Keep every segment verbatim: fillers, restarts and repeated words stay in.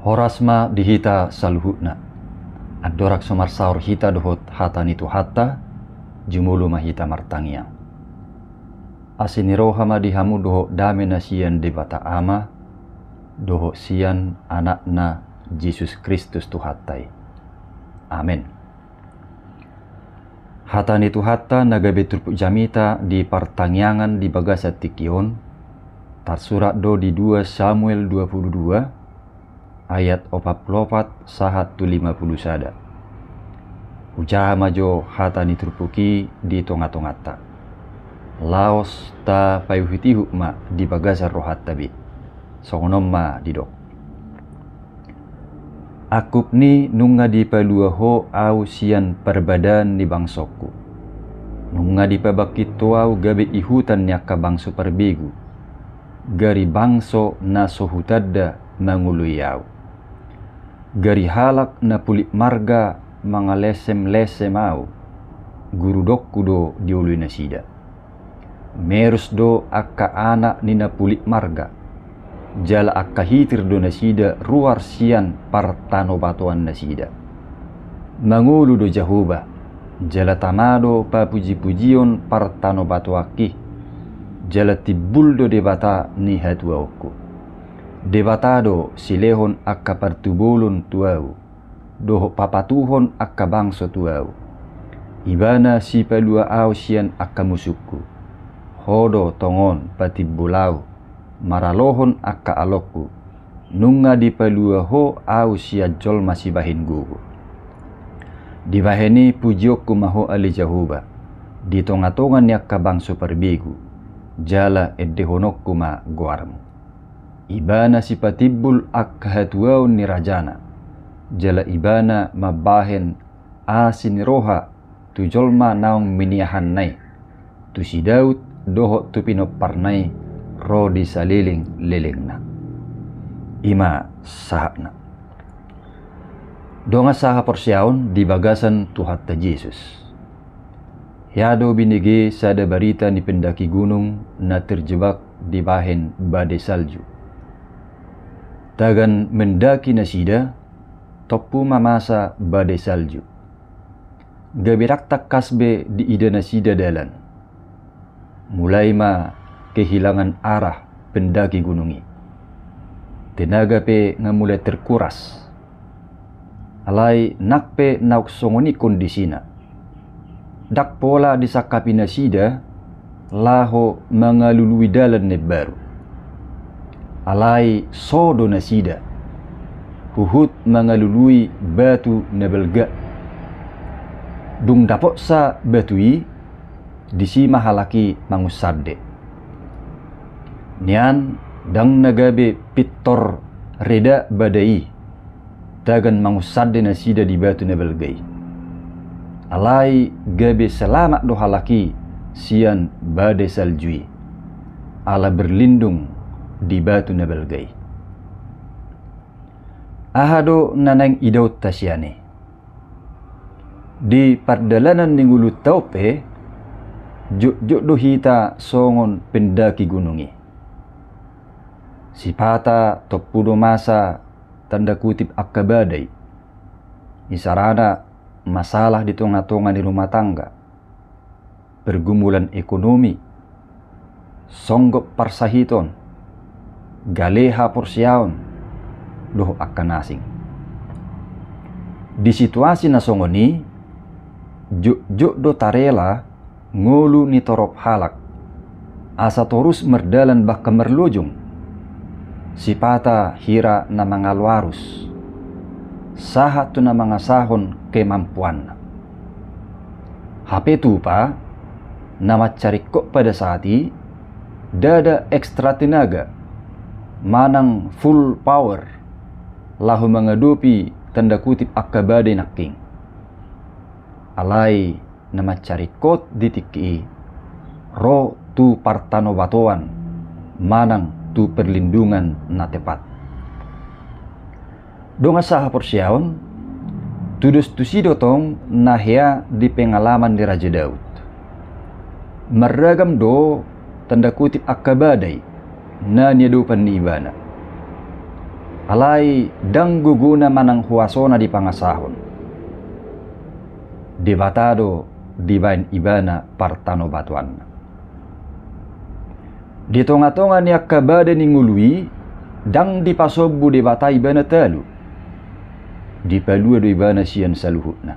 Horas ma di hita saluhutna. Andorang so marsaor hita dohot hata ni Tuhanta, jumolo ma hita martangiang. Asi ni roha ma di hamu dohot dame na sian Debata Ama, dohot sian Anakna Jesus Kristus Tuhanta i. Amen. Hata ni Tuhanta na gabe turpuk jamita di partangiangan di bagasan tingki on, tarsurat do di dua Samuel dua puluh dua, ayat opat puluh opat sahat tu lima puluh sada. Hujaha ma jo hata ni turpuk i di tonga-tonganta. Laos tapaihut-ihut ma di bagasan rohanta be. Songon on ma didok. Angkup ni nunga dipalua Ho ahu sian parbadaan ni bangsongku. Nunga dipabangkit Ho ahu gabe ihutan ni angka bangso parbegu, gari bangso na so hutanda mangoloi ahu. Gari halak na pulik marga mangalesem-lesem ahu, gurudokku do dioloi nasida. Merus do angka anak ni na pulik marga, jala angka hitir do nasida ruar sian partanobatoan nasida. Mangolu do Jahowa, jala tama do papuji-pujion partanobatoanki, jala timbul do Debata ni hatuaonku. Debata do silehon angka partubolon tu ahu, dohot papatuhon angka bangso tu ahu. Ibana sipalua ahu sian angka musungku. Ho do tongon patimbul ahu, maralohon angka alongku. Nunga dipalua Ho ahu sian jolma sibahen gogo. Dibahen i pujionku ma Ho ale Jahowa, di tonga-tonga ni angka bangso parbegu, jala endehononku ma goarmu. Ibana sipatimbul angka hatuaon ni rajana, jala Ibana mambahen asi ni roha tu jolma naung miniahanna i, tu si Daud dohot tu pinomparna i ro di saleleng-lelengna. I ma sahatna. Dongan sahaporseaon di bagasan Tuhanta Jesus. Hea do binege sada barita ni pendaki gunung na terjebak dibahen badai salju. Tagan mendaki nasida, tompu ma masa badai salju. Gabe ndang tangkas be diida nasida dalan. Mulai ma kehilangan arah pendaki gunung i. Tenaga pe nga mulai terkuras. Alai nang pe naung songon i kondisina, ndang pola disangkapi nasida laho mangalului dalan na imbaru. Alai so do nasida huhut mangalului batu na balga. Dung dapotsa batu i, disi ma halak i mangunsande. Nian ndang na gabe pintor reda badai i, tagan mangunsande nasida di batu na balga i. Alai gabe selamat do halak i sian badai salju i, ala berlindung di batu na balga i. Aha do na naeng idaonta sian i? Di pardalanan ni ngolunta on pe, jotjot do hita songon pendaki gunung i. Sipata tompu do masa tanda kutip angka badai. Isarana masalah di tonga-tonga ni rumah tangga, pergumulan ekonomi, songgop parsahiton, gale haporseaon, dohot angka na asing. Di situasi na songon i, jotjot do tarela ngolu ni torop halak, asa torus mardalan bahkan marlojong, sipata hira na mangalo arus, sahat tu na mangasahon kemampuanna. Hape tupa, na mansai ringkot pada saat i, ndada ekstra tenaga manang full power laho mangadopi tanda kutip angka badai nangkin. Alai na mansai ringkot di tingki i, ro tu partanobatoan manang tu perlindungan na tepat. Dongan sahaporseaon, tudos tusi do tong na hea di pengalaman ni Raja Daud. Marragam do tanda kutip angka badai na niadopan ni ibana. Alai ndang gogona manang huasona dipangasahon. Debata do dibaen ibana partanobatoanna. Di tonga-tonga ni angka bade ni ngolu i, ndang dipasombu Debata ibana talu. Dipalua do ibana sian saluhutna.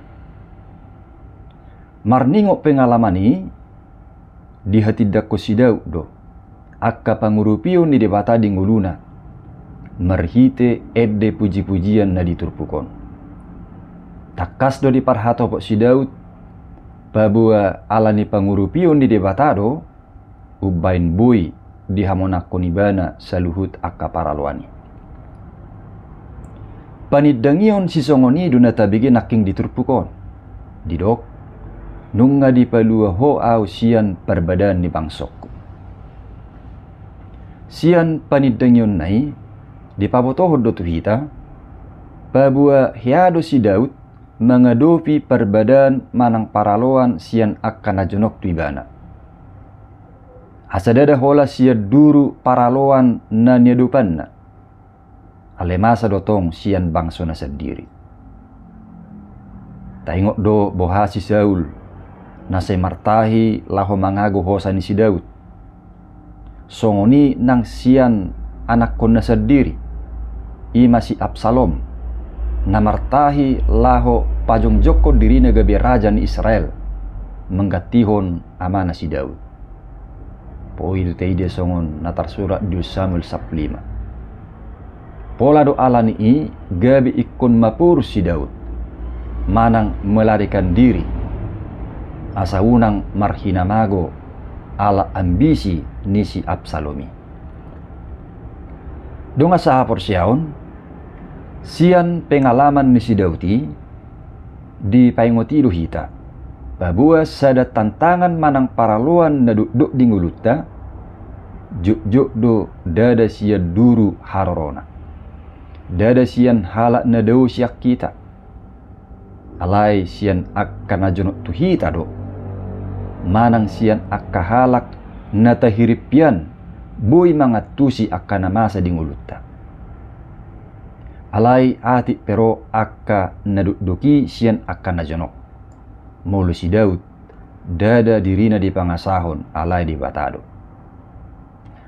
Marningot pengalaman i, dihatindangkon si Daud do angka pangurupion ni Debata di ngoluna marhite ende puji-pujian na di turpuk on. Tangkas do diparhatopot si Daud, paboa ala ni pangurupion ni Debata do umbaen boi dihamonangkon ibana saluhut angka paraloan i. Panindangion sisongon i do na tabege nangkin di turpuk on. Didok, nunga dipalua Ho ahu sian parbadaan ni bangsongku. Sian panindangionna i, dipabotohon do tu hita, paboa hea do si Daud mangadopi parbadaan manang paraloan sian angka na jonok tu ibana. Asa ndada holan sian duru paraloan na niadopanna. Alai masa do tong sian bangsona sandiri. Taingot do boha si Saul, na sai martahi laho mangago hosa ni si Daud. Songon i nang sian anakkonna sandiri, i ma si Absalom, na martahi laho pajongjongkon dirina gabe raja ni Israel, manggantihon amana si Daud. Poida taida songon na tarsurat di Samuel sampulu lima. Pola do ala ni i gabe ingkon maporus si Daud, manang melarikan diri, asa unang marhinamago ala ambisi ni si Absalom i. Dongan sahaporseaon, sian pengalaman ni si Daud i, dipaingoti do hita, paboa sada tantangan manang paraloan na dokdok di ngolunta, jotjot do ndada sian duru harorona. Ndada sian halak na dao sian hita. Alai sian angka na jonok tu hita do. Manang sian angka halak na tahirip hian boi mangantusi angka na masa di ngolunta. Alai atik pe ro angka na dokdok i sian angka na jonok. Molo si Daud, ndada dirina dipangasahon alai Debata do.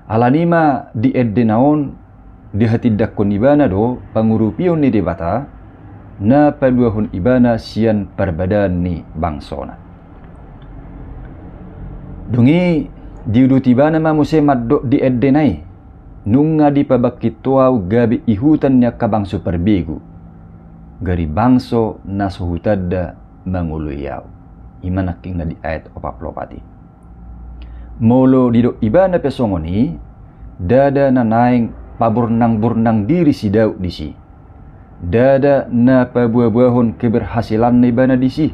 Ala ni i ma di endena on dihatindangkon ibana do pangurupion ni Debata, na paluahon ibana sian parbadaan ni bangsona. Dung i diudut ibana ma muse mandok di endena i, nunga dipabangkit Ho ahu gabe ihutan ni angka bangso parbegu, gari bangso na so hutanda mangoloi ahu. I ma nangkin na di ayat opat pulu opat i. Molo didok ibana pe songon i, ndada na naeng paburnang-burnang diri si Daud disi. Ndada na paboa-boahon keberhasilanna ibana disi.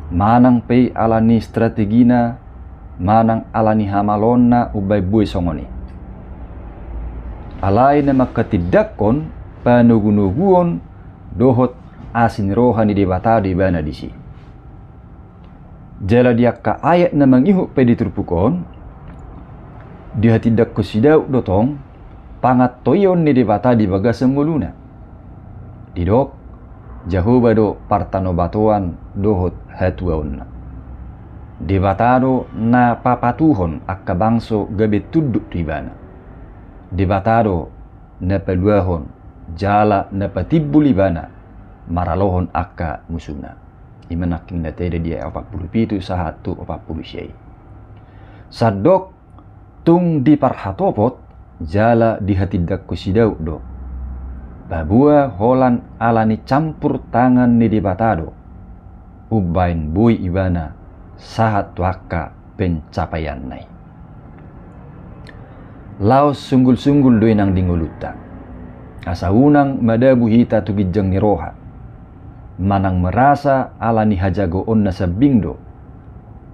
Manang pe i ala ni strategina, manang ala ni hamaloonna umbaen boi songon i. Alai na mangkatindangkon panogu-noguon dohot asi ni roha ni Debata do ibana disi. Jala di angka ayat na mangihut pe di turpuk on, dihatindangkon si Daud do tong pangantoion ni Debata di bagasan ngoluna. Didok, Jahowa do partanobatoan dohot hatuaonna. Debata do na papatuhon angka bangso gabe tunduk tu ibana. Debata do na paluahon jala na patimbul ibana maralohon angka musuna. I ma nangkin na taida di ayat opat pulu pitu sahat tu opat pulu sia i. Sandok tung diparhatopot jala dihatindangkon si Daud do. Paboa holan ala ni campur tangan ni Debata do umbaen boi ibana sahat tu angka pencapaianna i. Laos sunggul-sunggul do i nang di ngolunta. Asa unang madabu hita tu ginjang ni roha. Manang merasa ala ni hajagoonna sambing do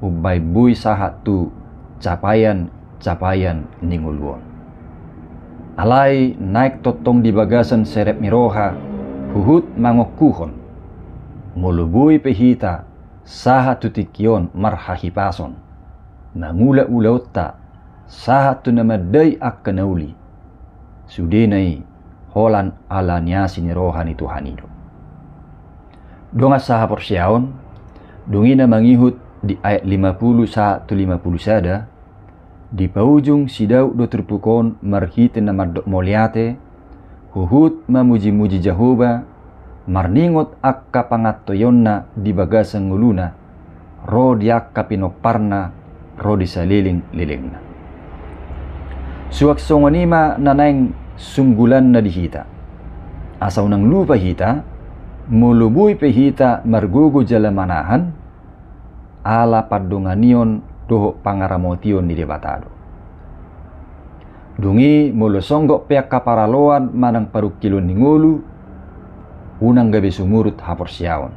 umbaen boi sahat tu capaian-capaian ni ngolu on. Alai naeng tongtong di bagasan serep ni roha huhut mangongkuhon. Molo boi pe hita sahat tu tingki on marhahipason, mangula ulaonta sahat tu na mandai angka na uli, sudena i holan ala ni asi ni roha ni Tuhan i do. Dongan sahaporseaon, dung i na mangihut di ayat lima pulu sahat tu lima pulu sada, dipaujung si Daud do turpuk on marhite na mandok mauliate, huhut mamujimuji Jahowa, marningot angka pangantoionna di bagasan ngoluna, ro di angka pinomparna, ro di salelenglelengna. Suang songon i ma na naeng sunggulanna di hita. Asa unang lupa hita, molo boi pe hita margogo jala manahan, ala pandonganion dohot pangaramotion ni Debata do. Dung i molo songgop pe angka paraloan manang parungkilon ni ngolu, unang gabe sumurut haporseaon.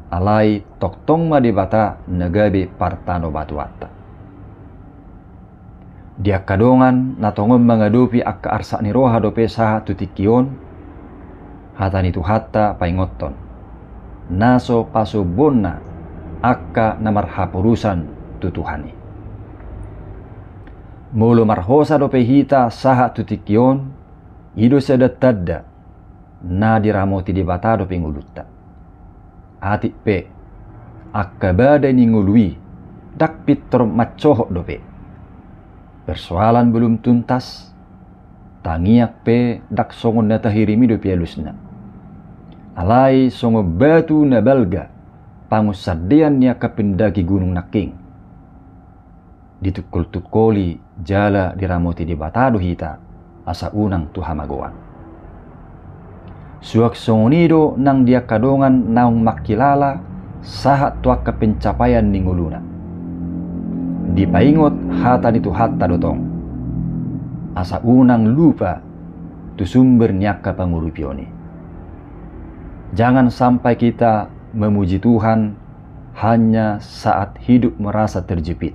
Alai tongtong ma Debata na gabe partanobatuanta. Di angka dongan na tongon mangadopi angka arsak ni roha dope sahat tu tingki on, hata ni Tuhanta paingothon, na so pasombuonna angka na marhaporusan tu Tuhan i. Molo marhosa dope hita sahat tu tingki on, i do sada tanda na diramoti Debata dope ngolunta. Atik pe, angka badai ni ngolu i ndang pintor mansohot dope. Persoalan belum tuntas, tangiang pe ndang songon na tahirimi dope alusna. Alai songon batu na balga pangunsandean ni angka pendaki gunung nangkin. Ditungkoltungkoli jala diramoti Debata do hita, asa unang tu hamagoan. Suang songon i do nang di angka dongan naung mangkilala sahat tu angka pencapaian ni ngoluna. Dipaingot hata ni Tuhanta do tong, asa unang lupa tu sumber ni angka pangurupion i. Jangan sampai kita memuji Tuhan hanya saat hidup merasa terjepit,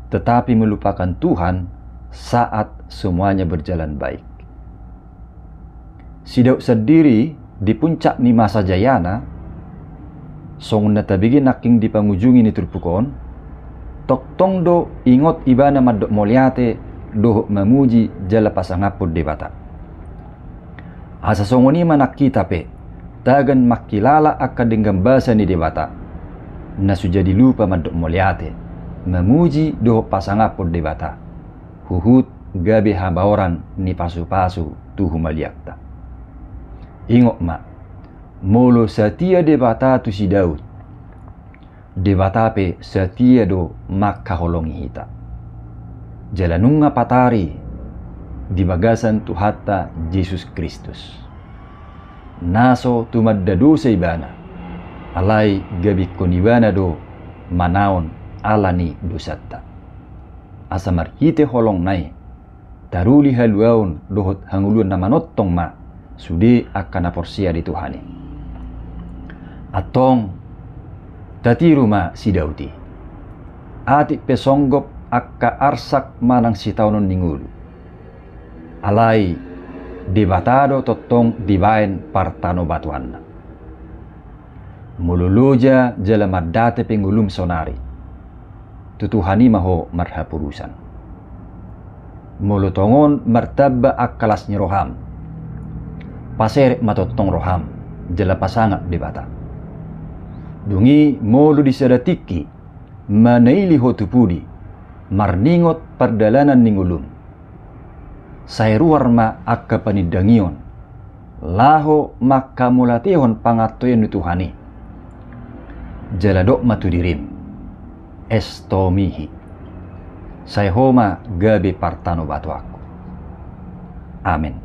tetapi melupakan Tuhan saat semuanya berjalan baik. Si Daud sandiri di puncak ni masa jayana, songon na tabege nangkin di pangujungi ni turpuk on, tongtong do ingot ibana mandok mauliate dohot mamuji jala pasangaphon Debata. Asa songon i ma nang hita pe, tagan mangkilala angka denggan basa ni Debata, na so jadi lupa mandok mauliate, mamuji dohot pasangaphon Debata, huhut gabe habaoran ni pasupasu tu humaliangta. Ingot ma, molo satia Debata tu si Daud, Debata pe satia do mangkaholongi hita. Jala nunga patari di bagasan Tuhanta Jesus Kristus, na so tumanda dosa ibana, alai gabingkon ibana do manaon ala ni dosanta. Asa marhite holongna i, taruli haluaon dohot hangoluan na manongtong ma sude angka na porsea di Tuhan i. Antong, tatiru ma si Daud i. Atik pe songgop angka arsak manang sitaonon ni ngolu, alai Debata do tongtong dibaen partanobatuanna. Molo loja jala mandate pe ngolum saonari, tu Tuhan i ma ho marhaporusan. Molo tongon martamba angka las ni roham, paserep ma tongtong roham jala pasangap Debata. Dung i molo di sada tingki manaili ho tu pudi, marningot pardalanan ni ngolum, sai ruar ma angka panindangion laho mangkamauliatehon pangantoion ni Tuhan i. Jala dok ma tu dirim: Estomihi, sai ho ma gabe partanobatuanku. Amen.